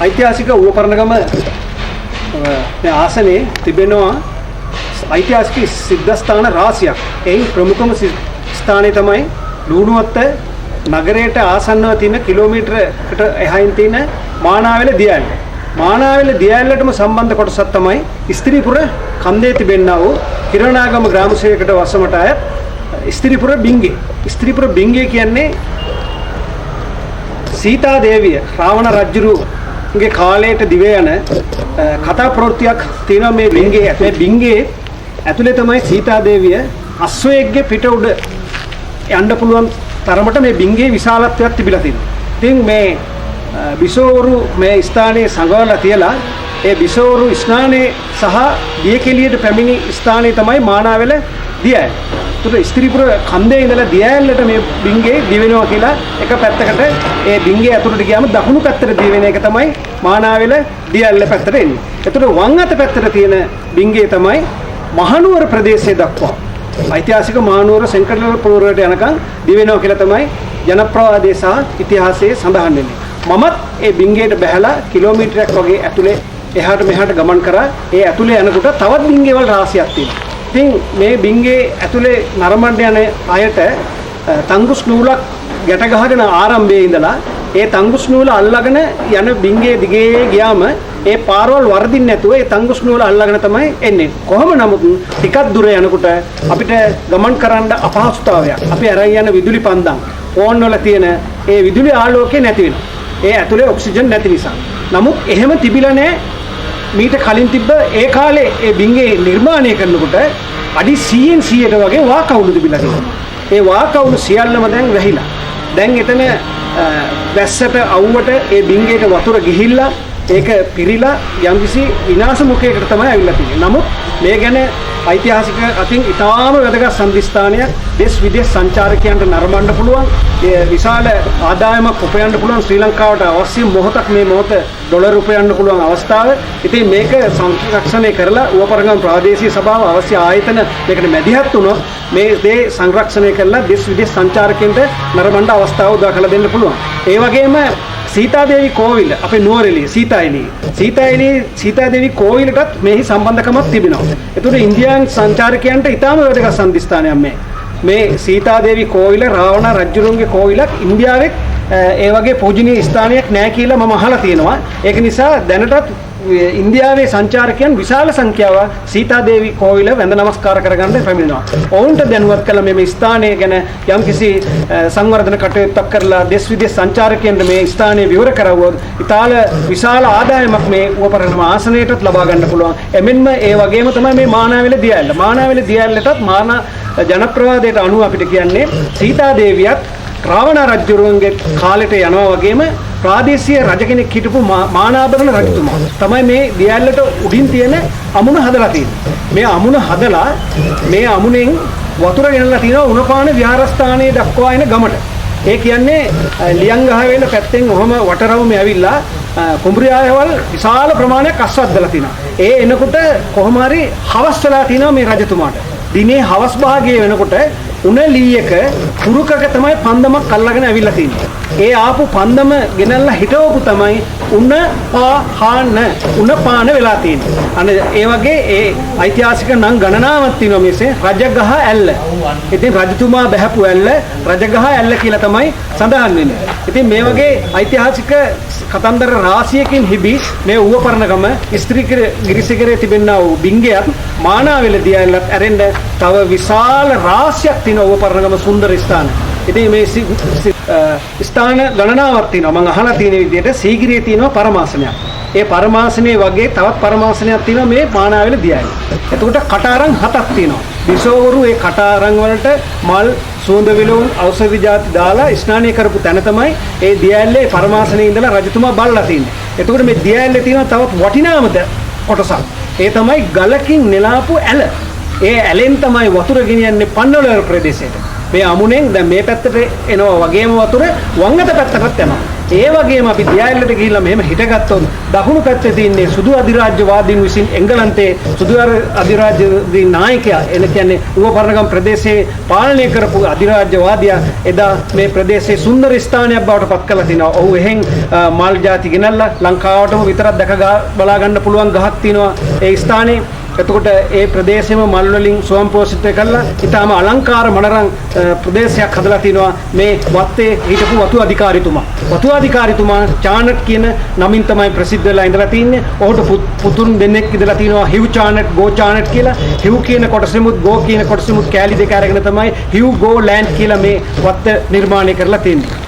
ඓතිහාසික ඌව පරණගම මේ ආසනයේ තිබෙනවා ඓතිහාසික සිද්ධස්ථාන රාශියක්. එයින් ප්‍රමුඛම ස්ථානය තමයි ලුණුවත්ත නගරයට ආසන්නව තියෙන කිලෝමීටරකට එහායින් තියෙන මානාවැල දියඇල්ල. මානාවැල දියඇල්ලටම සම්බන්ධ කොටසක් තමයි ස්ත්‍රීපුර කන්දේ තිබෙන්නා වූ කිරණාගම ග්‍රාම සේවකට වසමට අයත් ස්ත්‍රීපුර බිංගේ. ස්ත්‍රීපුර බිංගේ කියන්නේ සීතා දේවිය රාවණ රජුගේ කාලයට දිව යන කතා ප්‍රවෘත්තියක් තියෙනවා මේ බිංගේ ඇතුලේ. බිංගේ ඇතුලේ තමයි සීතා දේවිය අශ්වයෙක්ගේ පිට උඩ යන්න පුළුවන් තරමට මේ බිංගේ විශාලත්වයක් තිබිලා තියෙනවා. ඉතින් මේ බිසෝවරු මේ ස්ථානයේ සඟවලා තියලා ඒ බිසෝවරු ස්නානයේ සහ දියකෙළියට පැමිණි ස්ථානයේ තමයි මානාවැල දියඇල්ල. ඒතර ස්ත්‍රීපුර කන්දේ ඉඳලා දියඇල්ලට මේ බිංගේ දිවෙනවා කියලා එක පැත්තකට ඒ බිංගේ ඇතුළට ගියාම දකුණු පැත්තට දිවෙන එක තමයි මානාවැල දියඇල්ල පැත්තට එන්නේ. ඒතර වම් අත පැත්තට තියෙන බිංගේ තමයි මහනුවර ප්‍රදේශය දක්වා ඓතිහාසික මහනුවර සෙන්කටල පොරවට යනකම් දිවෙනවා කියලා තමයි ජනප්‍රවාදයේ සහ ඉතිහාසයේ සඳහන් වෙන්නේ. මමත් ඒ බිංගේට බැහැලා කිලෝමීටරයක් වගේ ඇතුලේ එහාට මෙහාට ගමන් කරා. ඒ ඇතුලේ යනකොට තවත් බිංගේවල් රාශියක් තියෙනවා. ඉතින් මේ බිංගේ ඇතුලේ නරඹන්න යන අයට තංගුස් නූලක් ගැට ගහගෙන ආරම්භයේ ඉඳලා ඒ තංගුස් නූල අල්ලගෙන යන බිංගේ දිගේ ගියාම ඒ පාරවල් වරදින්න නැතුව ඒ තංගුස් නූල අල්ලගෙන තමයි එන්නේ. කොහොම නමුත් ටිකක් දුර යනකොට අපිට ගමන් කරන්න අපහසුතාවයක්. අපි අරන් යන විදුලි පන්දම් ෆෝන් වල තියෙන ඒ විදුලි ආලෝකය නැති වෙනවා. ඒ ඇතුලේ ඔක්සිජන් නැති නිසා. නමුත් එහෙම තිබිලා නැහැ. මීට කලින් තිබ්බ ඒ කාලේ ඒ බිංගේ නිර්මාණය කරනකොට අඩි 100න් 100ට වගේ වාකවුළු තිබිලා තියෙනවා. ඒ වාකවුළු සියල්ලම දැන් වැහිලා. දැන් එතන වැස්සට අවුවට ඒ බිංගේට වතුර ගිහිල්ලා ඒක පිරීලා යම්කිසි විනාශ මුඛයකට තමයි ඇවිල්ලා තියෙන්නේ. නමුත් මේ ගැන ඓතිහාසික අතින් ඉතාම වැදගත් සන්ධිස්ථානයක්. දෙස් විදෙස් සංචාරකයන්ට නරඹන්න පුළුවන්. ඒ විශාල ආදායමක් උපයන්න පුළුවන්. ශ්‍රී ලංකාවට අවශ්‍ය මොහොතක් මේ මොහොත ඩොලර් උපයන්න පුළුවන් අවස්ථාව. ඉතින් මේක සංරක්ෂණය කරලා ඌව පරණගම ප්‍රාදේශීය සභාව අවශ්‍ය ආයතන මේකට මැදිහත් වුණොත් මේ දේ සංරක්ෂණය කරලා දෙස් විදෙස් සංචාරකයන්ට නරඹන්න අවස්ථාව උදා කරලා දෙන්න පුළුවන්. ඒ වගේම සීතාදේවි කෝවිල අපේ නුවරඑළිය සීතාඑළිය සීතාඑළිය සීතාදේවි කෝවිලටත් මෙහි සම්බන්ධකමක් තිබෙනවා. ඒතකොට ඉන්දියානු සංචාරකයන්ට ඉතාම වැදගත් සන්ධිස්ථානයක් මේ. මේ සීතාදේවි කෝවිල රාවණ රජුරුන්ගේ කෝවිලක් ඉන්දියාවෙත් ඒ වගේ පූජනීය ස්ථානයක් නෑ කියලා මම අහලා තියෙනවා. ඒක නිසා දැනටත් ඉන්දියාවේ සංචාරකයන් විශාල සංඛ්‍යාවක් සීතාදේවි කෝවිල වැඳ නමස්කාර කරගන්න පැමිණෙනවා. ඔවුන්ට දැනුවත් කළ මේ ස්ථානය ගැන යම්කිසි සංවර්ධන කටයුත්තක් කරලා දෙස් විදෙස් සංචාරකයන්ට මේ ස්ථානය විවර කරවුවොත් ඉතාල විශාල ආදායමක් මේ ඌව පරණගම ආසනයටත් ලබා ගන්න පුළුවන්. එමෙන්ම ඒ වගේම තමයි මේ මානාවැල දියඇල්ල. මානාවැල දියඇල්ලටත් මානා ජනප්‍රවාදයට අනුව අපිට කියන්නේ සීතාදේවියත් රාවණ රජුරුවන්ගේ කාලෙට යනවා වගේම ප්‍රාදේශීය රජ කෙනෙක් හිටපු මානාභරණ රජතුමා තමයි මේ දියැලට උඩින් තියෙන අමුණ හදලා තියෙන්නේ. මේ අමුණ හදලා මේ අමුණෙන් වතුර ගෙනලා තිනවා උණපාන විහාරස්ථානයේ දක්වා එන ගමට. ඒ කියන්නේ ලියන්ගහවේල පැත්තෙන් ඔහම වටරවුමේ ඇවිල්ලා කුඹුරියාවල් විශාල ප්‍රමාණයක් අස්වද්දලා තිනවා. ඒ එනකොට කොහොම හරි හවස් වෙලා තිනවා මේ රජතුමාට. දිනේ හවස් භාගයේ වෙනකොට උණ ලීයක කුරුකක තමයි පන්දමක් අල්ලගෙන ඇවිල්ලා තියෙන්නේ. ඒ ආපු පන්දම ගෙනල්ලා හිටවපු තමයි උණ පාහන උණ පාන වෙලා තියෙන්නේ. අන්න ඒ වගේ ඒ ඓතිහාසික නම් ගණනාවක් තියෙනවා මේසේ රජගහ ඇල්ල. ඉතින් රජතුමා බහැපු ඇල්ල රජගහ ඇල්ල කියලා තමයි සඳහන් වෙන්නේ. ඉතින් මේ වගේ ඓතිහාසික කතන්දර රාශියකින් හිබි මේ ඌව පරණගම ස්ත්‍රී ගිරිසිගරේ තිබෙනා වූ බිංගයත් මානාවැල දියැලත් ඇරෙන්න තව විශාල රාශියක් තියෙන ඌව පරණගම සුන්දර ස්ථාන. ඉතින් මේ ස්ථාන ගණනාවක් තියෙනවා. මම අහලා තියෙන විදිහට සීගිරියේ තියෙනවා පරමාසනයක්. ඒ පරමාසනයේ වගේ තවත් පරමාසනයක් තියෙනවා මේ මානාවැල දියැලේ. එතකොට කටාරම් හතක් තියෙනවා. බිසෝවරු ඒ කටාරම් වලට මල් සුවඳ විලවුන් ඖෂධ ජාති දාලා ස්නානය කරපු තැන තමයි ඒ දියැලේ පරමාසනයේ ඉඳලා රජතුමා බලලා තියෙන්නේ. එතකොට මේ දියැලේ තියෙනවා තවත් වටිනාම කොටසක්. ඒ තමයි ගලකින් නෙලාපු ඇල. ඒ ඇලෙන් තමයි වතුර ගෙනියන්නේ පන්නවල ප්‍රදේශයට. මේ අමුණෙන් දැන් මේ පැත්තට එනවා වගේම වතුර වම් අත පැත්තටත් යනවා. ඒ වගේම අපි දියාඇල්ලට ගිහිල්ලා මෙහෙම හිටගත්තොත් දකුණු පැත්තේ තියෙන්නේ සුදු අධිරාජ්‍යවාදීන් විසින් එංගලන්තයේ සුදු අධිරාජ්‍යවාදී නායකයා, එන කියන්නේ ඌව පරණගම ප්‍රදේශයේ පාලනය කරපු අධිරාජ්‍යවාදියා එදා මේ ප්‍රදේශයේ සුන්දර ස්ථානයක් බවට පත් කරලා තිනවා. ඔහු එහෙන් මල් ජාති ගෙනල්ලා ලංකාවටම විතරක් දැක බලා ගන්න පුළුවන් ගහක් තියෙනවා ඒ ස්ථානයේ. එතකොට ඒ ප්‍රදේශෙම මල් වලින් ස්වයංපෝෂිත කරලා ඉතාම අලංකාර මනරම් ප්‍රදේශයක් හදලා තිනවා මේ වත්තේ හිටපු වතු අධිකාරිතුමා. වතු අධිකාරිතුමා චානට් කියන නමින් තමයි ප්‍රසිද්ධ වෙලා ඉඳලා තින්නේ. ඔහුට පුතුන් දෙන්නෙක් ඉඳලා තිනවා, හිව් චානට්, ගෝ චානට් කියලා. හිව් කියන කොටසෙමුත් ගෝ කියන කොටසෙමුත් කෑලි දෙක අරගෙන තමයි හිව් ගෝ ලෑන්ඩ් කියලා මේ වත්ත නිර්මාණය කරලා තින්නේ.